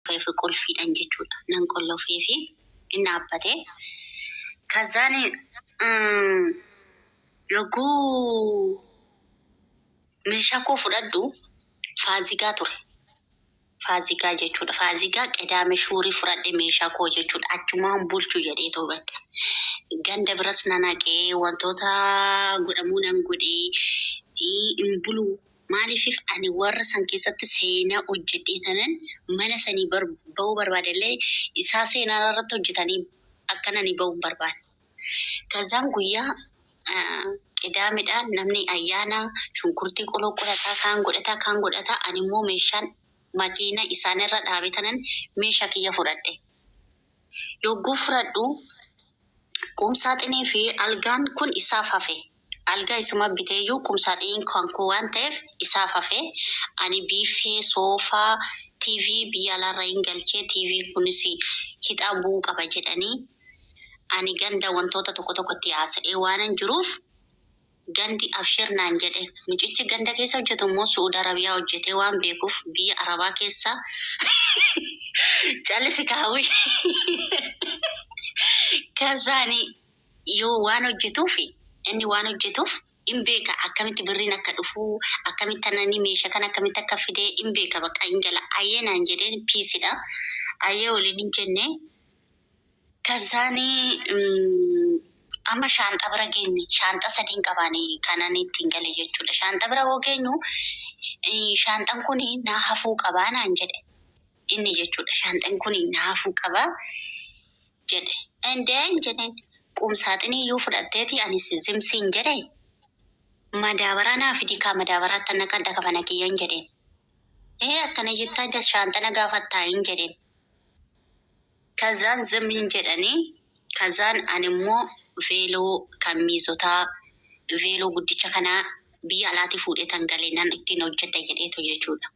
Fi qulfiidhaan jechuudha. Nan qollofee fi inni dhaabbate. Kazaan yogguu meeshaa koo fudhadhu faazigaa ture. Faazigaa jechuudha. Faazigaa qidaame shuurii fudhadhe meeshaa koo jechuudha. Achumaan bulchu jedhee too bakka. Ganda biras nan haqee, wantoota godhamuu nan godhee hin bulu. Maaliifif ani warra san keessatti seenaa hojjedhee tanan mana sanii bahuu barbaadellee isaa seenaa irratti hojjetanii akkan ani bahuu hin barbaanne. Kazaan guyyaa qidaamedha, namni ayyaana shunkurtii qoloo godhataa, kaan godhataa, kaan godhataa, ani immoo meeshaan makiina isaanirra dhaabe tanan meeshaa kiyya fudhadhe. Yogguu fudhadhu qumsaaxinii fi algaan kun isaaf hafe. Algaa isuma biteeyyuu qumsaaxiniin kan koo waan ta'eef isaaf hafe. Ani biifee, soofaa, TV biyya alaarraa hin galchee, TV kunis hixaa bu'uu qaba jedhanii, ani ganda wantoota tokko tokkotti haasa'ee waanan jiruuf gandi abshir naan jedhe. Mucichi ganda keessa hojjetu immoo Su'uud Arabiyaa hojjetee waan beekuuf biyya Arabaa keessa callisi kaawwi. Kazaani yoo waan hojjetuuf, inni waan hojjetuuf hin beeka, akkamitti birriin akka dhufu, akkamitti anani meeshaa kana akkamitti akka fidee hin beeka, bakka hin gala. Ayyee naan jedheen, piisidha. Ayyee waliin hin jenne. Kazaani amma shaanxaa bira geenye, shaanxaa sadiin qabaani kanan ittiin gale jechuudha. Shaanxaa bira hoo geenyu, shaanxaan kun naa hafuu qabaa naan jedhe inni jechuudha. Shaanxaan kun naa hafuu qabaa jedhe. Indeen jedheen, qumsaaxinii iyyuu fudhatteeti anis zimsiin jedhe, madaabaraa naa fidi kaa, madaabaraatti naqadha kafana kiyyan jedheen. Ee, akkana jettaa shaanxana gaafattaa hin jedheen. Kazaan zimmiin jedhanii, kazaan ani immoo veeloo kan miizotaa, veeloo guddicha kanaa biyya alaatii fuudhee tan galee nan ittiin hojjedha jedheetu jechuudha.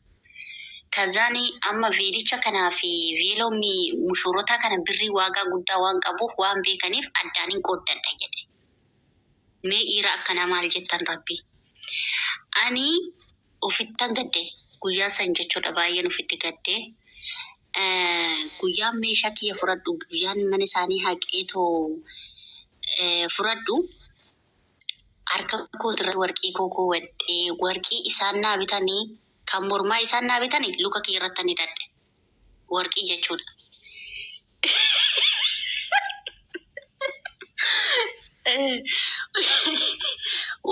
Kazaan amma veelicha kanaa fi veeloo mushuurotaa kana birrii waagaa guddaa waan qabuuf, waan beekaniif addaan hin qooddadha jedhe. Mee dhiira akkanaa maal jettan rabbi? Ani ofittan gadde guyyaa san jechuudha, baay'een ofitti gaddee. Guyyaan meeshaa kiyya fudhadhu, guyyaan mana isaanii haqeetoo fudhadhu, harka kootirra warqii koo kaawwadhee, warqii isaan naa bitanii kan mormaa isaan naa bitanii luka kiyya irratti ni hidhadhe. Warqii jechuudha.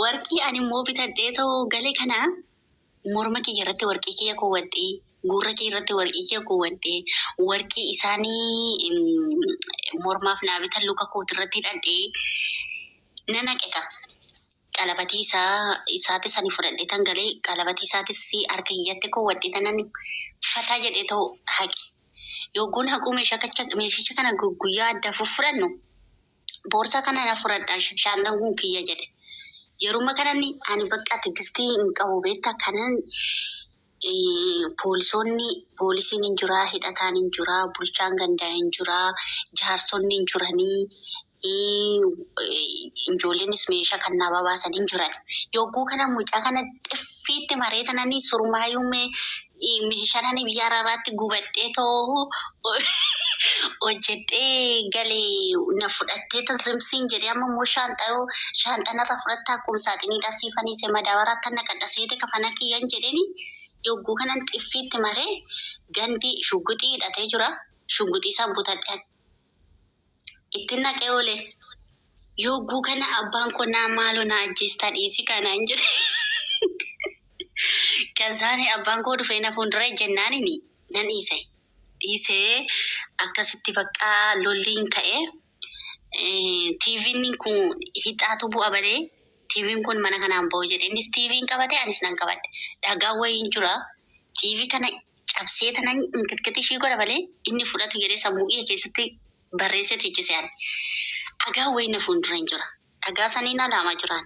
Warqii ani immoo bitadhee too galee kana morma kiyya irratti warqii kiyya kaawwadhee, gurra kiyya irratti warqii kiyya kaawwadhee, warqii isaanii mormaaf naa bitan luka kootirratti hidhadhee nan haqe. Qalabatii isaa isaatis ani fudhadhee tan galee, qalabatii isaatis harka kiyyatti kaawwadhee tanan fataa jedhee too haqe. Yogguun haquu meeshicha kana guyyaa adda fudhannu, boorsaa kana na fudhadhaa, shaanxaan kun kiyya jedhe. Yeruma kanani ani bakka tigistii hin qabu beektaa, kanan poolisoonni, poolisiin hin jiraa, hidhataan hin jiraa, bulchaan gandaa hin jiraa, jaarsonni hin jiranii, ijoolleenis meeshaa kan naa babaasan hin jiran. Yogguu kana mucaa kana xiffiitti maree tananii surmaayyuu meeshaan ani biyya arabaatti gubadhee too hojjedhee galee na fudhattee zimsiin jedhee, amma immoo shaanxaa shaanxanarra fudhattaa, qumsaaxiniidha siifaniise, madaabaraatti naqadha seete kafana kiyyan jedheeni, yogguu kanan xiffiitti maree gandi shugguxii hidhatee jira. Shugguxii isaan butadhe. Ittiin naqee oole. Yogguu kana abbaan koo naa maaloo na ajjeestaa, dhiisii kanaan jedhe. Kazaani abbaan koo dhufee na fuuldura jennaanini nan dhiise. Dhiisee akkasitti bakka lolliin ka'ee, TV'n kun hixaatu bu'a malee TV'n kun mana kanaan bahu jedhe. Innis TV'n qabate, anis nan qabadhe. Dhagaan wayiin jira. TV kana cabsee tanan inkitkitti ishii godha malee inni fudhatu jedhee sammuu kiyya keessatti barreessee teechise ani. Dhagaan wayii na fuuldura hin jira. Dhagaa saniin alaamaa jiraan.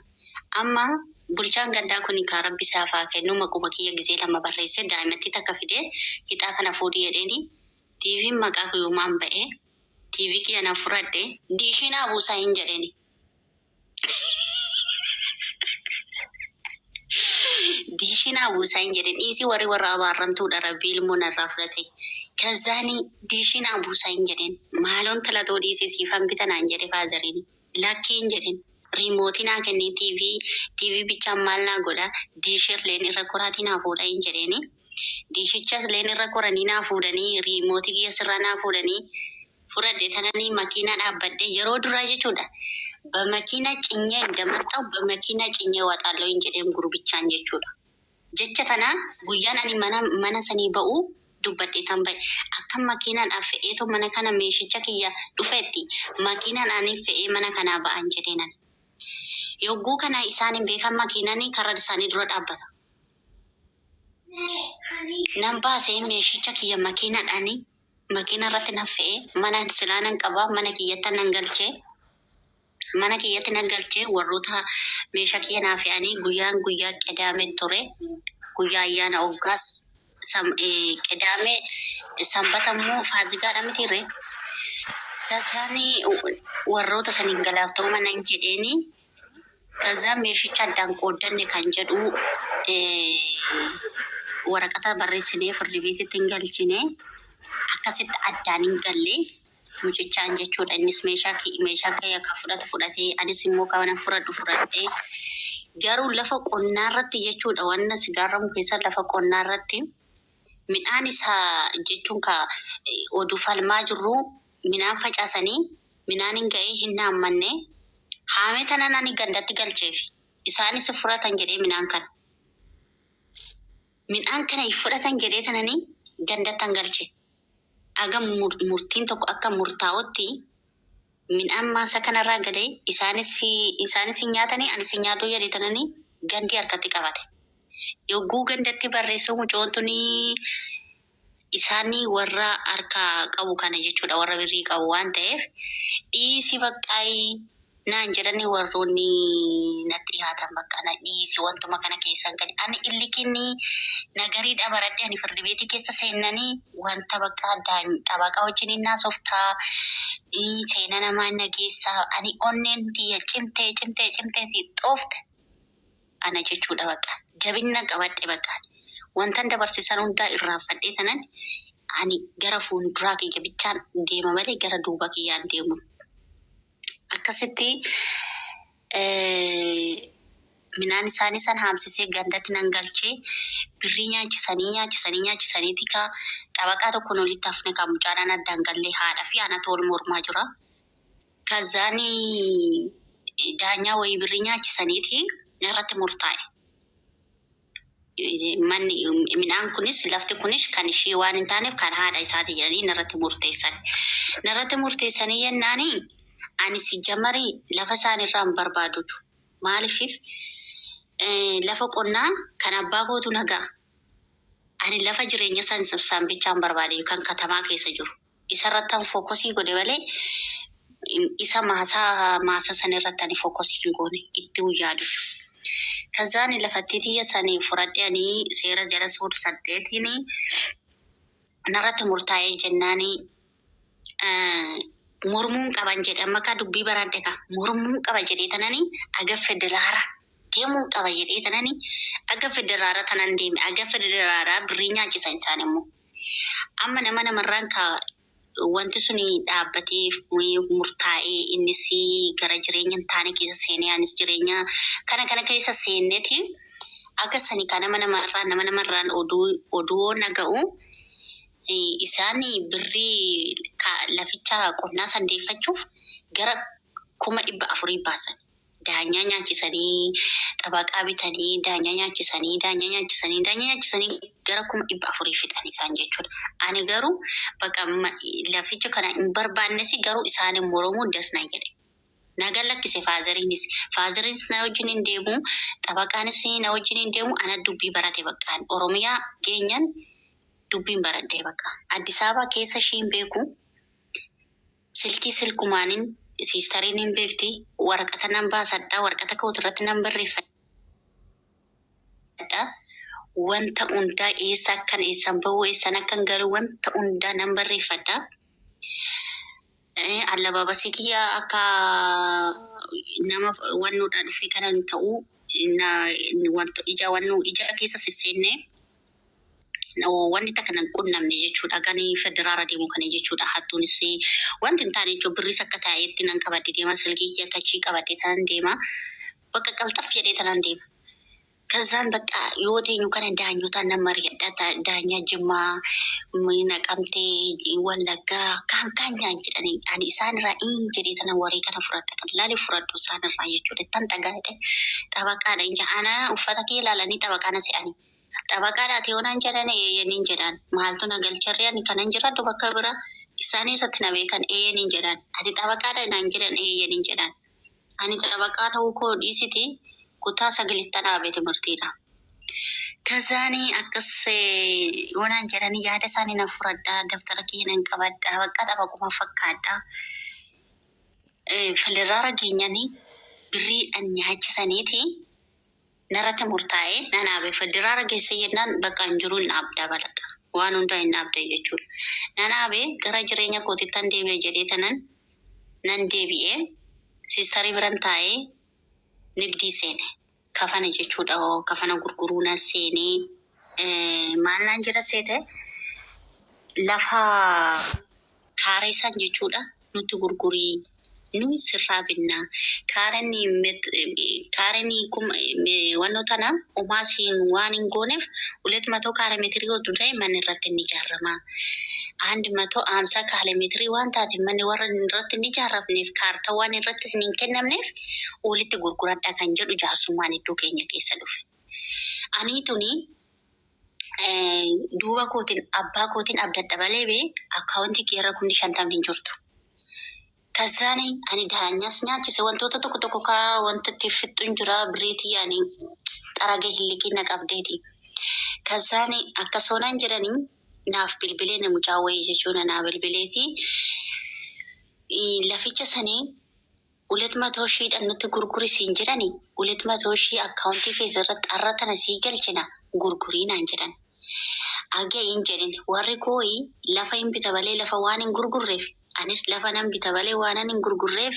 Amma bulchaan gandaa kun kan rabbi isaaf haa kennu maquma kiyya gizee lama barreessee, daa'imatti takka fidee hixaa kana fuudhii jedheeni, TV'n maqaa kiyyumaan ba'ee, TV kiyya na fudhadhe, diishii naa buusaa hin jedheeni. Diishii naa buusaa hin jedheen, dhiisii, warri warra abaarramtuudha, rabbii ilmoo narraa fudhate. Kazaani diishii naa buusaa hin jedheen. Maaloon talatoo dhiisee siifan bita naan jedhe faazariin. Lakkii hin jedheen. Riimootii naa kennee TV bichaan maal naa godha, diishii leen irra koraatii naa fuudha hin jedheeni. Diishichas leen irra koranii naa fuudhanii, riimootii kiyya sirraa naa fuudhanii, fudhadhe tananii makiinaa dhaabbadhe yeroo duraa jechuudha. በመኪና ጭኜ እንደመጣው በመኪና ጭኜ እወጣለሁ hin jedheen gurbichaan jechuudha. Jecha tana guyyaan ani mana sanii ba'u dubbadhe tan ba'e. Akka makiinaadhaan fe'eetu mana kana meeshicha kiyya dhufetti makiinaadhaan fe'ee mana kanaa ba'an jedheenan. Yogguu kana isaan hin beekan, makiinaan karra isaanii dura dhaabbata. Nan baasee meeshicha kiyya makiinaadhaan makiina irratti nan fe'ee, mana silaa nan qabaa, mana kiyyatti nan galchee. Mana kiyyatti nan galchee, warroota meeshaa kiyya naa fe'anii, guyyaan guyyaa Qidaamee ture. Guyyaa ayyaana Oggaas Qidaamee, Sanbata immoo Faazigaadha mitiirre. Kazaani warroota saniin galaaftamuu nan jedheeni. Kaza meeshicha addaan qooddanne kan jedhu waraqata barreessinee firdi beetitti hin galchine, akkasitti addaan hin galle mucichaan jechuudha. Innis meeshaa kiyya kan fudhatu fudhatee, anis immoo kan fudhadhu fudhadhee, garuu lafa qonnaa irratti jechuudha, wanna sigaarramu keessa lafa qonnaa irratti midhaan isaa jechuun ka oduu falmaa jirru midhaan facaasanii, midhaan hin ga'ee hin haammanne, haamee tanan ani gandatti galcheef isaanis fudhatan jedhee, midhaan kana. Midhaan kana fudhatan jedhee tananii gandattan galche. Aga murtiin tokko akka murtaa'utti midhaan maasa kanarraa galee isaanis hin nyaatanii, anis hin nyaadhu jedhee tananii gandi harkatti qabate. Yogguu gandatti barreessuu mucoon tuni isaanii warra harka qabu kana jechuudha, warra birrii qabu waan ta'eef, dhiisi baqqaayii naan jedhanii, warroonni natti dhiyaatan, bakka na dhiisi, wantuma kana keessan gadi ani illikinni nagariidha baradhe, ani firdi beetii keessa seennanii wanta bakka xabaqaa wajjin hin naasoftaa, seena namaa nageessaa, ani onneen tiyya cimtee cimtee cimtee xoofte ana jechuudha. Bakka jabina qabadhe, bakka wantan dabarsisan hundaa irraanfadhee tanan ani gara fuulduraa kiyya bichaan deema malee gara duuba kiyyaan deemu. Akkasitti midhaan isaanii san haamsisee gandatti nan galchee, birrii nyaachisanii nyaachisanii nyaachisaniiti ka xabaqaa tokkoon olitti hafne, kan mucaadhaan addaan gallee, haadha fi anatu ol mormaa jira. Kazaanii daanyaa wayii birrii nyaachisaniiti irratti murtaa'e. Manni midhaan kunis, lafti kunis kan ishii waan hin taaneef kan haadha isaati jedhanii narratti murteessan. Narratti murteessanii jennaani ani si jamarii lafa isaan irraa hin barbaadutu. Maaliifif lafa qonnaa kan abbaa kootu nagaa. Ani lafa jireenya san bichaan barbaade, kan katamaa keessa jiru. Isarratti an focus godhe malee isa maasa san irratti ani focus hin goone, itti yaadu. Kazaani lafattii tiyya sanii fudhadhe, ani seera jala suursadheetiin narratti murtaa'ee jennaani mormuun qaban jedhe. Amma kaa dubbii baradhe, kaa mormuun qaba jedhee tanani aga federaara deemuun qaba jedhee tanani aga federaara tanan deeme. Aga federaaraa birrii nyaachisan isaan immoo. Amma nama namarraan ka wanti suni dhaabbatee murtaa'ee, innis gara jireenya hin taane keessa seenee, anis jireenya kana kana keessa seenneeti, akka sani ka nama namarraan nama namarraan oduu oduu naga'u, isaan birrii laficha qonnaa sandeeffachuuf gara 400,000 baasan. Daanyaa nyaachisanii, xabaqaa bitanii, daanyaa nyaachisanii, daanyaa nyaachisanii, daanyaa nyaachisanii gara 400,000 fixan isaan jechuudha. Ani garuu bakka laficha kana hin barbaannes, garuu isaanin moromuu das na jedhe. Nagan lakkise faazariinis. Faazariinis na wajjin hin deemu, xabaqaanis na wajjin hin deemu, ana dubbii barate bakka. Oromiyaa geenyan dubbiin baradhee bakka. Addis Ababa keessa ishii hin beeku. Silkii silkumaanin siistariin hin beekti. Waraqata nan baasadha. Waraqata kootu irratti nan barreeffadha. Wanta hundaa, eessa akkan eessan bahu, eessan akkan galu, wanta hundaa nan barreeffadha. Allabaabasii kiyya akka nama wannoodhaa dhufe kana hin ta'u, wanta ija wannoo ija keessa sisseenne. Wanti takka nan qunnamne jechuudha. Gani federaala deemu kana jechuudha. Hattuunis wanti hin taane jechuudha. Birris akka taa'eetti nan qabadde deema. Silkii tachii qabadde tanan deema. Bakka qalxaf jedhee tanan deema. Kazaan bakka yoo teenyu kana daanyota nan mari'adha. Daanyaa Jimmaa, Naqamtee, Wallaggaa kaan kaan nyaan jedhanii ani isaan irraa in jedhee tana waree kana fudhadha. Kan laale fudhadhu isaan irraa jechuudha. Tan dhagaa jedhe xabaqaadha. Inja ana uffata kee ilaalanii xabaqaa na se'anii. Xabaqaadha ati yoonaan jedhan eeyyaniin jedhaan. Maaltu na galcharree ani kanan jiraadhu bakka bira isaan eessatti na beekan eeyyaniin jedhaan. Ati xabaqaadha naan jedhan eeyyaniin jedhaan. Ani xabaqaa ta'uu koo dhiisiti kutaa sagalittan dhaabe timirtiidha. Kazaanii akkas yoonaan jedhanii yaada isaanii nan fudhadhaa, daftara kiyya nan qabadhaa, bakka xabaquma fakkaadhaa. Falirraara geenyanii birriidhaan nyaachisaniiti narratti murtaa'ee nan dhaabe. Federaala geesse jennaan bakka hin jiru hin dhaabda balaqa. Waan hundaa hin dhaabda jechuudha. Nan dhaabe gara jireenya kootitti deebi'e jedhee tanan nan deebi'ee siistarii biran taa'ee nigdii seene. Kafana jechuudha. Kafana gurguruu nan seenee maal naan jedha seete lafa kaaree san jechuudha nutti gurgurii nu sirraa binnaa kaareen wannoo tana homaa siin waan hin gooneef ሁለት መቶ ካሬ ሜትሪ ወጡ ta'e manni irratti ni ijaarama. አንድ መቶ ሀምሳ ካሬ ሜትሪ waan taate manni warra irratti hin ijaaramneef kaartaa waan irratti hin kennamneef walitti gurguradhaa kan jedhu jaarsummaan iddoo keenya keessa dhufe. Ani tuni duuba kootiin abbaa kootiin abdadha malee bee akkaawuntii kee irra 50,000 hin jirtu. Kazaani ani daanyaas nyaachise wantoota tokko tokko kaa wanta itti fixxu hin jira birriitii ani xaragee hillikii na qabdeeti. Kazaani akka soonaan jedhanii naaf bilbilee na mucaa wayii jechuudha naa bilbileeti. Laficha sanii ሁለት መቶ ሺidhaan nutti gurguri siin jedhani ሁለት መቶ ሺህ akkaawuntii keessa irratti har'a tana sii galchina gurgurii naan jedhan. Aga hin jedhin warri kooyi lafa hin bita malee lafa waan hin gurgurreef anis lafa nan bita malee waan hin gurgurreef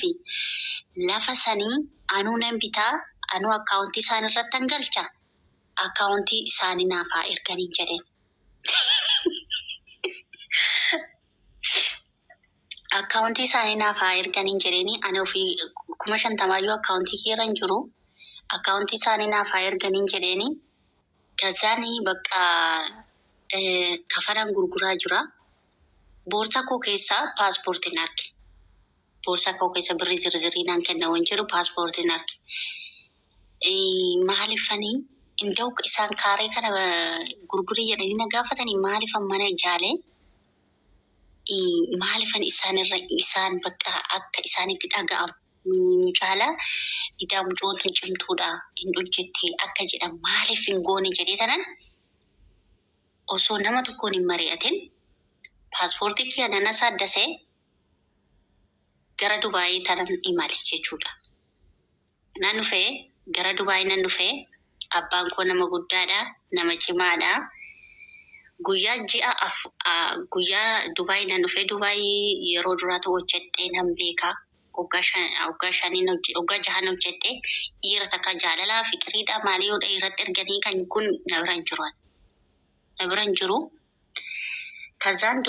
lafa sanii anuu nan bitaa anuu akkaawuntii isaan irratti han galcha akkaawuntii isaanii naaf haa erganii jedheen. Akkaawuntii isaanii naaf haa erganii jedheeni ani ofii 50,000 akkaawuntii keerra hin jiru. Akkaawuntii isaanii naaf haa erganii jedheeni kazaanii bakka kafanan gurguraa jira. Boorsaa koo keessaa paaspoortiin arge. Boorsaa koo keessa birrii zirzirii naan kenna waan jedhu paaspoortiin arge. Maaliifanii inda'u isaan kaaree kana gurgurii jedhanii na gaafatanii maaliifan mana ijaalee maaliifan isaan irra isaan bakka akka isaanitti dhaga'amu nu caalaa idaa mucoon tun cimtuudha hin hojjette akka jedhan maaliif hin goone jedhee tanan osoo nama tokkoon hin mari'atin paaspoortii kiyya nana saaddasee gara Dubaayii tanan imale jechuudha. Nan dhufee gara Dubaayii nan dhufee abbaan koo nama guddaadha nama cimaadha. Guyyaa ji'a guyyaa Dubaayii nan dhufee Dubaayii yeroo duraatu hojjedhee nan beeka. Waggaa shaniin waggaa jahan hojjedhee dhiira takka jaalalaa fiqiriidha maalii yoo dhiiratti erganii kan kun na bira hin jiru. Na bira hin jiru. Kazaan